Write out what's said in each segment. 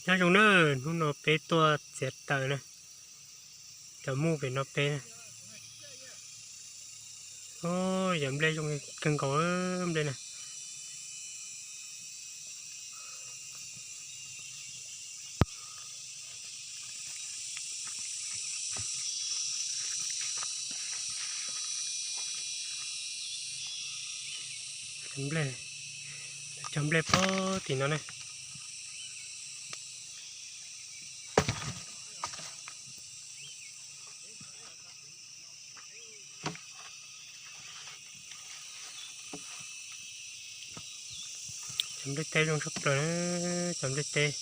Nyob zoo na, hnub no peb tuaj txiav taws na, cov muj pem no peb na. Yog nplej zoo kawg nkaus nplej na. Nplej, cog nplej pob tim no ne. Cov nplej teb zoo tshaj plaws, cov nplej teb.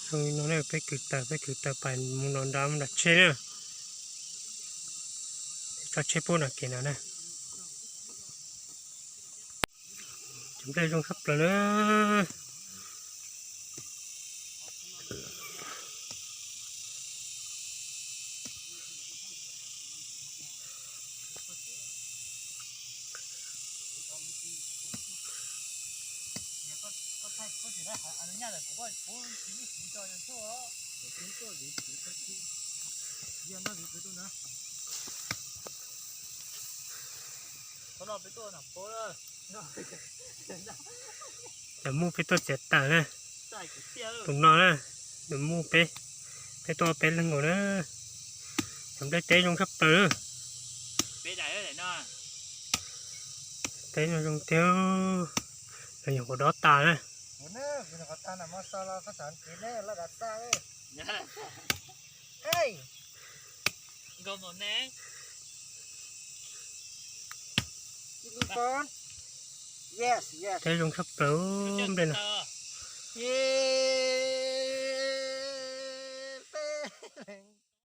Zoo li no ne, peb kwv taws, peb kwv taws pais mus no nrad, mus nram tsheb na. Tso tsheb pub nram kev no na. Cov nplej zoo tshaj plaws na. Cov muj peb tuaj txiav taws na, tus no na, nws muj peb, peb tuaj peb leeg nkaus na. Cov nplej teb zoo tshaj plaws. Teb no zoo tiag, los nyuam qhuav dob tas na. Teb zoo tshaj plaws nplej no.